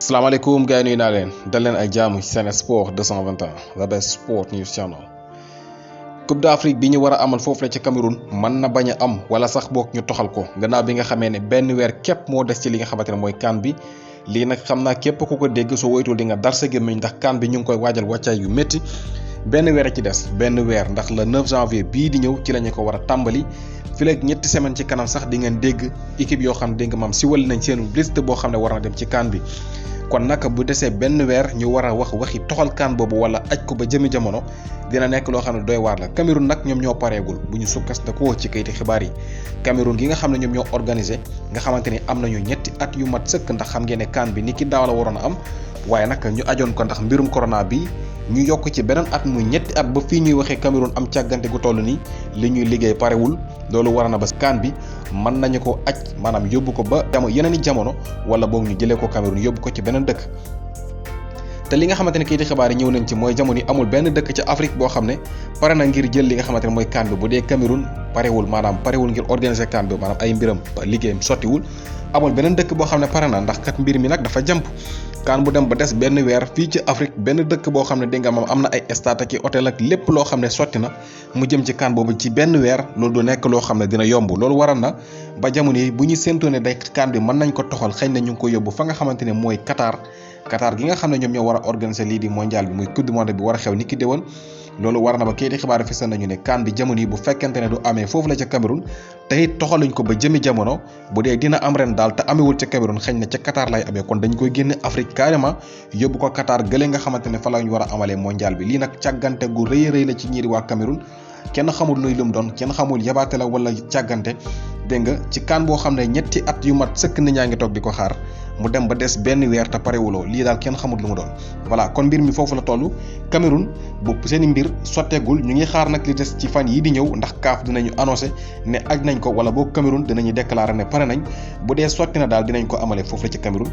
salaamaaleykum gars yi nuyu naa leen dal leen ay jaamu ci Sen Sport 221 the best sport news channel. Coupe d'Afrique bi ñu war a amal foofu la ca Cameroun mën na bañ a am wala sax boog ñu toxal ko gannaaw bi nga xamee ne benn weer képp moo des ci li nga xamante ne mooy CAN bi lii nag xam naa képp ku ko dégg soo woytul di nga dar sa gémmiñ ndax CAN bi ñu ngi koy waajal wàccaay yu métti benn weer a ci des benn weer ndax le 9 janvier bii di ñëw ci la ñu ko war a tàmbali fii ak ñetti semaine ci kanam sax di ngeen dégg équipe yoo xam ne dégg nga maam siwal nañ seen liste boo xam ne war na dem ci CAN bi. kon nag bu desee benn weer ñu war a waxi toxal CAN boobu wala aj ko ba jëmi jamono dina nekk loo xam ne doy waar la Cameroun nag ñoom ñoo pareegul bu ñu sukkandikoo ci kayiti xibaar yi Cameroun gi nga xam ne ñoom ñoo organisé nga xamante ni am nañu ñetti at yu mat sëkk ndax xam ngeen ne CAN bi ni ki daaw la waroon a am waaye nag ñu ajoon ko ndax mbirum corona bi ñu yokk ci beneen at mu ñetti at ba fii ñuy waxee Cameroun am càggante gu toll nii li ñuy liggéey parewul loolu war na ba CAN bi mën nañu ko aj maanaam yóbbu ko ba yeneen i jamono wala boog ñu jëlee ko Cameroun yóbbu ko ci beneen dëkk. te li nga xamante ne kayiti xibaar yi ñëw nañ ci mooy jamono yi amul benn dëkk ci Afrique boo xam ne pare na ngir jël li nga xamante ne mooy CAN bi bu dee Cameroun parewul ngir organiser CAN bi maanaam ay mbiram liggéeyam sottiwul amul beneen dëkk boo xam ne pare na ndax kat mbir mi nag dafa jàmp CAN bu dem ba des benn weer fii ci Afrique benn dëkk boo xam ne dégg nga moom am na ay stade ak hôtel ak lépp loo xam ne sotti na mu jëm ci CAN boobu ci benn weer loolu du nekk loo xam ne dina yomb loolu waral na ba jamono yi bu ñu séentoo ne day CAN bi mën nañ ko toxal xëy na ñu ngi ko yóbbu fa nga xamante ne mooy Qatar gi nga xam ne ñoom ñoo war a organiser lii di mondial bi muy coupe du monde bi war a xew ni ki déwén loolu war na ba kayiti xibaar fi nañu ne CAN bi jamono yi bu fekkente ne du amee foofu la ca Cameroun te it toxaluñ ko ba jëmi jamono bu dee dina am ren daal te amewul ca Cameroun xëy na ca Qatar lay amee kon dañ koy génne Afrique carrément yóbbu ko Qatar gële nga xamante ne fa la ñu war a amalee mondial bi lii nag càggante gu rëy rëy la ci ñiiri waa Cameroun kenn xamul luy lum doon kenn xamul yabaate la wala càggante dégg nga ci CAN boo xam ne ñetti at yu mat sëkk nit ñaa ngi toog di ko xaar mu dem ba des benn weer te parewuloo lii daal kenn xamul lu mu doon voilà kon mbir mi foofu la toll Cameroun bu seen i mbir sotteegul ñu ngi xaar nag li des ci fan yii di ñëw ndax CAF dinañu annoncé ne aj nañ ko wala boo Cameroun dinañu déclaré ne pare nañ bu dee sotti na daal dinañ ko amale foofu la ci Cameroun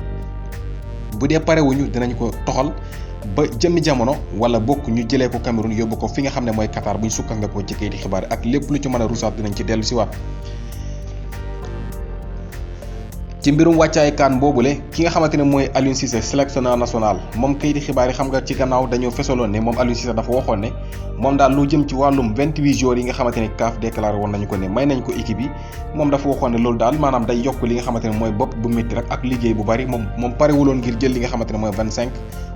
bu dee parewuñu dinañ ko toxal ba jëmmi jamono wala bokk ñu jëlee ko Cameroun yóbbu ko fi nga xam ne mooy Qatar bu ñu sukkandikoo ci kayiti xibaar ak lépp lu ci mën a rusaat dinañ ci dellu si waat ci mbirum wàccaay CAN boobule ki nga xamante ne mooy Aliou Cissé sélectionneur national moom kayiti xibaar yi xam nga ci gannaaw dañoo fesaloon ne moom Aliou Cissé dafa waxoon ne moom daal lu jëm ci wàllum 28 jours yi nga xamante ne CAF déclaré woon nañu ko ne may nañ ko équipe yi moom dafa waxoon ne loolu daal maanaam day yokk li nga xamante ne mooy bopp bu métti rek ak liggéey bu bari moom parewuloon ngir jël li nga xamante ne mooy 25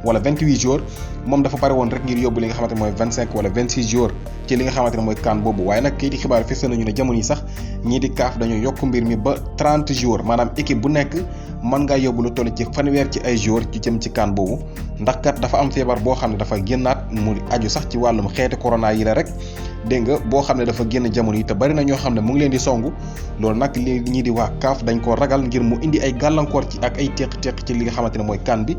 wala 28 jours moom dafa pare woon rek ngir yóbbu li nga xamante ne mooy 25 wala 26 jours ci li nga xamante ne mooy CAN boobu waaye nag kayiti xibaar fes nañu ne jamono yi sax ñii di CAF dañoo yokk mbir mi ba 30 jours maanaam équipe bu nekk mën ngaa yóbbu lu toll ci fanweer ci ay jours ci jëm ci CAN boobu ndax kat dafa am feebar boo xam ne dafa génnaat mu aju sax ci wàllum xeeti corona yi la rek dégg nga boo xam ne dafa génn jamono yi te bari na ñoo xam ne mu ngi leen di songu loolu nag li ñii di waa CAF dañ ko ragal ngir mu indi ay gàllankoor ci ak ay teq-teq ci li nga xamante ne mooy CAN bi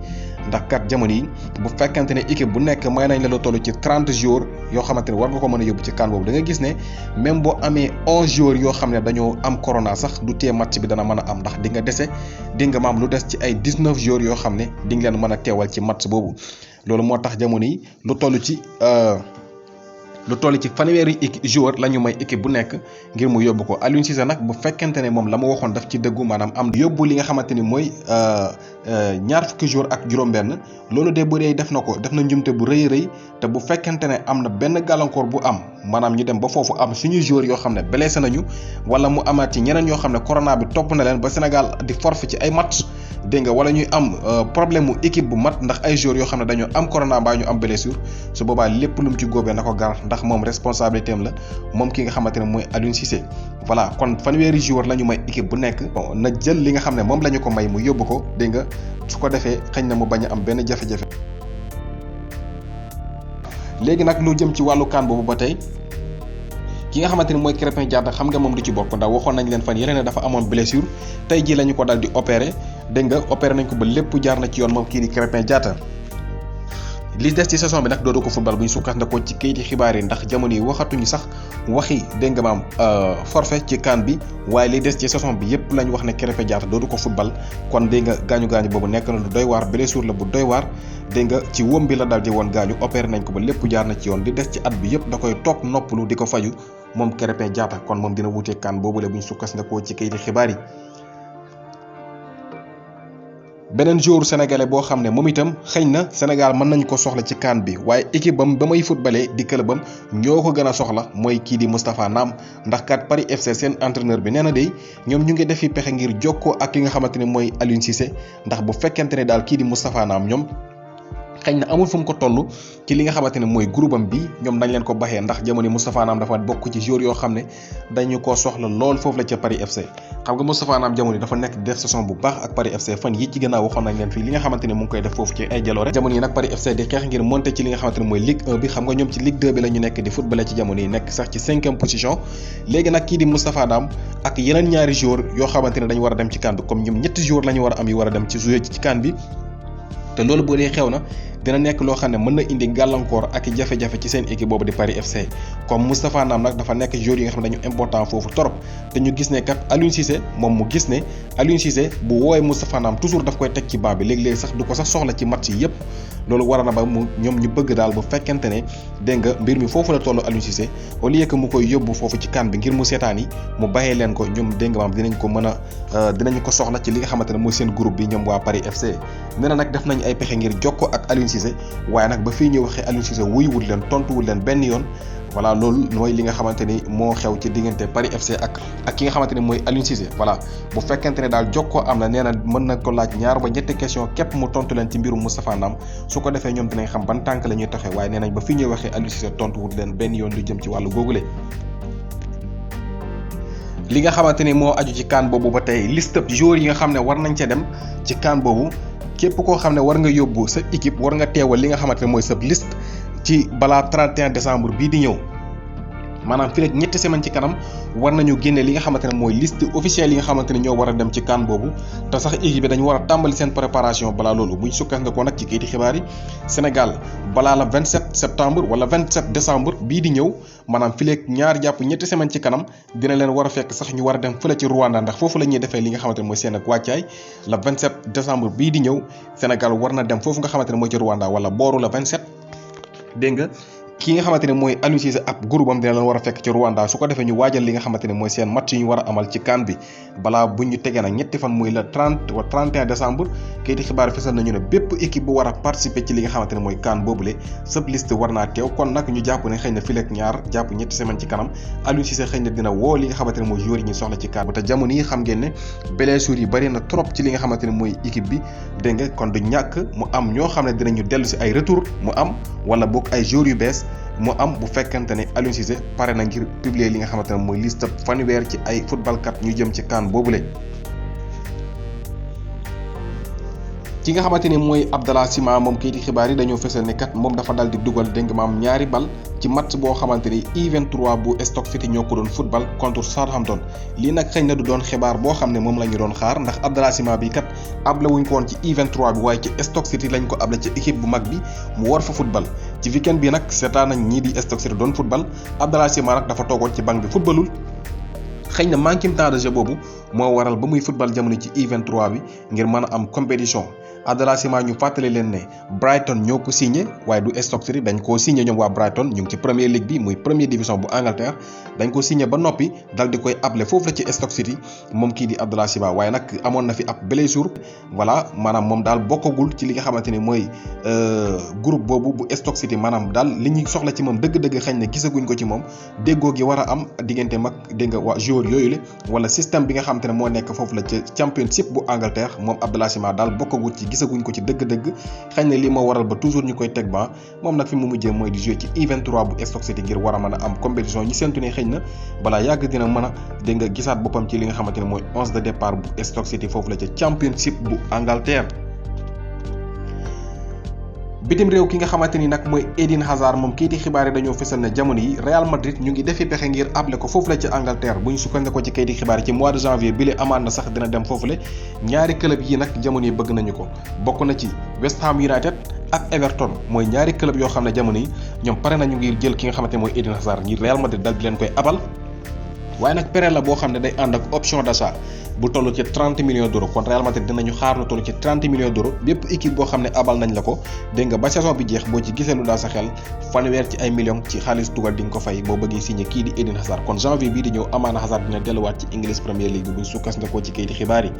ndax kat jamono yi bu fekkante ne équipe bu nekk may nañ la lu toll ci 30 jours yoo xamante ne war nga ko mën a yóbbu ci CAN boobu da nga gis ne même boo amee 11 jours yoo xam ne dañoo am corona sax du tee match bi dana mën a am ndax di nga dese di nga maam lu des ci ay 19 jours yoo xam ne di nga leen mën a teewal ci match boobu loolu moo tax jamono yi lu toll ci fanweeri joueur la ñu may équipe bu nekk ngir mu yóbbu ko Aliou Cissé nag bu fekkente ne moom la ma waxoon daf ci dëggu maanaam am yóbbu li nga xamante ni mooy ñaar fukki joueur ak juróom-benn loolu de bu dee def na njumte bu rëy rëy te bu fekkente ne am na benn gàllankoor bu am maanaam ñu dem ba foofu am suñu joueur yoo xam ne blessé nañu wala mu amaat ci ñeneen yoo xam ne corona bi topp na leen ba Sénégal di forfait ci ay match dégg nga wala ñuy am problème mu équipe bu mat ndax ay joueurs yoo xam ne dañoo am corona mbaa ñu am blessure su boobaa lépp lu mu ci góobee na ko gar ndax moom responsabilité am la moom ki nga xamante ne mooy Aliou Cissé voilà kon fanweeri joueur la ñu may équipe bu nekk bon na jël li nga xam ne moom la ñu ko may mu yóbbu ko dégg nga su ko defee xëy na mu bañ a am benn jafe-jafe. léegi nag lu jëm ci wàllu CAN boobu ba tey ki nga xamante ni mooy Krépin Diatta xam nga moom du ci bokk ndax waxoon nañ leen fan yële ne dafa amoon blessure tey jii la ñu ko dal di opéré dégg nga opéré nañ ko ba lépp jaar na ci yoon moom kii di Krépin Diatta li des ci saison bi nag dootu ko football bu ñu sukkandikoo ci kayiti xibaar yi ndax jamono yi waxatuñu sax waxi dégg nga maam forfait ci CAN bi waaye li des ci saison bi yëpp lañ wax ne Krépin Diatta dootu ko football kon dégg nga gaañu boobu nekk na lu doy waar blessure la bu doy waar dégg nga ci wóom bi la dal di woon gaañu opéré nañ ko ba lépp jaar na ci yoon li des ci at bi yëpp da koy toog noppalu di ko faju moom Krépin Diatta kon moom dina wutee CAN boobule bu ñu sukkandikoo ci kayiti xibaar yi beneen joueur sénégalais boo xam ne moom itam xëy na Sénégal mën nañ ko soxla ci CAN bi waaye équipe bam ba may footballé di clubam ñoo ko gën a soxla mooy kii di Moustapha Nam ndax kat Paris FC seen entraîneur bi nee na de ñoom ñu ngi defi pexe ngir jokkoo ak ki nga xamante ne mooy Aliou Cissé ndax bu fekkente ne daal kii di Moustapha Nam ñoom xëy na amul fu mu ko toll ci li nga xamante ne mooy groupe am bi ñoom dañ leen ko baxee ndax jamono Moustapha Nam dafa bokk ci joueur yoo xam ne dañu ko soxla lool foofu la ca Paris FC. xam nga Moustapha Nam jamono dafa nekk def saison bu baax ak Paris FC fan yi ci gannaaw waxoon nañ leen fii li nga xamante ne mu ngi koy def foofu ci ay jaloore jamono yi nag Paris FC di xeex ngir monter ci li nga xamante ne mooy Ligue 1 bi xam nga ñoom ci Ligue 2 bi la ñu nekk di footballé ci jamono yi nekk sax ci 5e position léegi nag kii di Moustapha Nam ak yeneen ñaari joueur yoo xamante ne dañu war a dem ci CAN bi comme ñoom ñetti joueur la ñu war a am yu war a dem ci jouer ci CAN bi te loolu boo dee xew na dina nekk loo xam ne mën na indi gàllankoor ak jafe-jafe ci seen équipe boobu di Paris FC comme Moustapha Nam nag dafa nekk joueur yi nga xam ne dañu important foofu torop te ñu gis ne kat Aliou Cissé moom mu gis ne Aliou Cissé bu woowee Moustapha Nam toujours daf koy teg ci banc bi léeg-léeg sax du ko sax soxla ci match yi yëpp loolu war na ba mu ñoom ñu bëgg daal bu fekkente ne dégg nga mbir mi foofu la tollu Aliou Cissé au lieu que mu koy yóbbu foofu ci CAN bi ngir mu seetaan yi mu bàyyee leen ko ñoom dégg nga maam dinañ ko mën a dinañ ko soxla ci li nga xamante ne mooy seen groupe bi ñoom waa Paris FC nee na nag def nañ ay pexe ngir jokkoo ak Aliou Cissé waaye nag ba fii ñu waxee Aliou Cissé wuyuwul leen tontuwul leen benn yoon voilà loolu mooy li nga xamante ni moo xew ci diggante Paris FC ak ki nga xamante ni mooy Aliou Cissé voilà bu fekkente ne daal jokkoo am na nee na mën na ko laaj ñaar ba ñetti question képp mu tontu leen ci mbirum Moustapha Nam su ko defee ñoom dinañ xam ban tànk la ñuy taxee waaye nee nañ ba fii ñuy waxee Aliou Cissé tontuwul leen benn yoon lu jëm ci wàllu googule. li nga xamante ni moo aju ci CAN boobu ba tey liste joueurs yi nga xam ne war nañ ca dem ci CAN boobu képp koo xam ne war nga yóbbu sa équipe war nga teewal li nga xamante ne mooy sa liste ci balaa 31 décembre bii di ñëw maanaam fii rek ñetti semaine ci kanam war nañu génne li nga xamante ne mooy liste officielle yi nga xamante ne ñoo war a dem ci CAN boobu te sax équipe bi dañu war a tàmbali seen préparation balaa loolu buñ sukkandikoo nag ci kayiti xibaar yi Sénégal balaa la 27 septembre wala 27 décembre bii di ñëw maanaam fii rek ñaar jàpp ñetti semaine ci kanam dina leen war a fekk sax ñu war a dem fële ci Rwanda ndax foofu la ñuy defee li nga xamante ne mooy seen ak wàccaay la 27 décembre bii di ñëw Sénégal war na dem foofu nga xamante ne mooy ci Rwanda wala booru la 27 dégg nga ki nga xamante ne mooy Aliou Cissé ab groupe am dina leen war a fekk ci Rwanda su ko defee ñu waajal li nga xamante ne mooy seen match yi ñu war a amal ci CAN bi balaa bu ñu tegee nag ñetti fan muy le 30 wa 31 décembre kayiti xibaar fesal nañu ne bépp équipe bu war a participer ci li nga xamante ne mooy CAN boobule sab liste war naa teew kon nag ñu jàpp ne xëy na fileeg ñaar jàpp ñetti semaine ci kanam Aliou Cissé xëy na dina woo li nga xamante ne mooy joueurs yi ñu soxla ci CAN bi te jamono yi xam ngeen ne blessures yi bëri na trop ci li nga xamante ne mooy équipe bi dégg nga kon du ñàkk mu am ñoo xam ne dinañu dellu si ay retour mu am wala boog ay joueurs yu bees mu am bu fekkente ne Aliou Cissé pare na ngir publier li nga xamante ne mooy liste fanweer ci ay footballkat ñu jëm ci CAN boobule. ki nga xamante ni mooy Abdallah Sima moom kayiti xibaar yi dañoo fësal ne kat moom dafa dal di dugal dégg nga maam ñaari bal ci match boo xamante ni U23 bu Stoke City ñoo ko doon football contre Southampton lii nag xëy na du doon xibaar boo xam ne moom la ñu doon xaar ndax Abdallah Sima bi kat able wuñ ko woon ci U23 bi waaye ci Stoke City lañ ko able ci équipe bu mag bi mu war fa football ci weekend bi nag seetaan nañ ñii di Stoke City doon football Abdallah Sima nag dafa toogoon ci banc bi footballul xëy na manqué temps de jeu boobu moo waral ba muy football jamono ci U23 bi ngir mën a am compétition Abdallah Sima ñu fàttali leen ne Brighton ñoo ko signé waaye du Stoke City dañ koo signé ñoom waa Brighton ñu ngi ci Premier League bi muy première division bu Angleterre dañ ko signé ba noppi dal di koy able foofu la ci Stoke City moom kii di Abdallah Sima waaye nag amoon na fi ab blessure voilà maanaam moom daal bokkagul ci li nga xamante ni mooy groupe boobu bu Stoke City maanaam daal li ñuy soxla ci moom dëgg-dëgg xëy na gisaguñ ko ci moom déggoo gi war a am diggante mag dégg nga waa joueur yooyu la wala système bi nga xamante ne moo nekk foofu la ci Championship bu Angleterre moom Abdallah Sima daal bokkagul ci gisaguñ ko ci dëgg-dëgg xëy na lii moo waral ba toujours ñu koy teg ba moom nag fi mu mujjee mooy di jouer ci U23 bu Stoke City ngir war a mën a am compétition ñi séntu ne xëy na balaa yàgg dina mën a dégg nga gisaat boppam ci li nga xamante ne mooy 11 de départ bu Stoke City foofu la ca Championship bu Angleterre. bitim réew ki nga xamante ni nag mooy Eden Hazard moom kii di xibaar yi dañoo fësal ne jamono yi Real Madrid ñu ngi defi pexe ngir able ko foofu la ci Angleterre bu ñu sukkandikoo ci kayiti xibaar yi ci mois de janvier bi la amaan na sax dina dem foofu la ñaari club yi nag jamono yi bëgg nañu ko bokk na ci West Ham United ak Everton mooy ñaari club yoo xam ne jamono yi ñoom pare nañu ngir jël ki nga xamante ne mooy Eden Hazard ngir Real Madrid dal di leen koy abal waaye nag prêt la boo xam ne day ànd ak option d'achat bu toll ci 30 millions d'euros kon Real Madrid dinañu xaar lu toll ci 30 millions d'euros bépp équipe boo xam ne abal nañ la ko dégg nga ba saison bi jeex boo ci gisee lu daal sa xel fanweer ci ay millions ci xaalis dugal di nga ko fay boo bëggee signé kii di Eden Hazard kon janvier bii di ñëw amaana Hazard dina delluwaat ci English Premier League bu ñu sukkandikoo ci kayiti xibaar yi.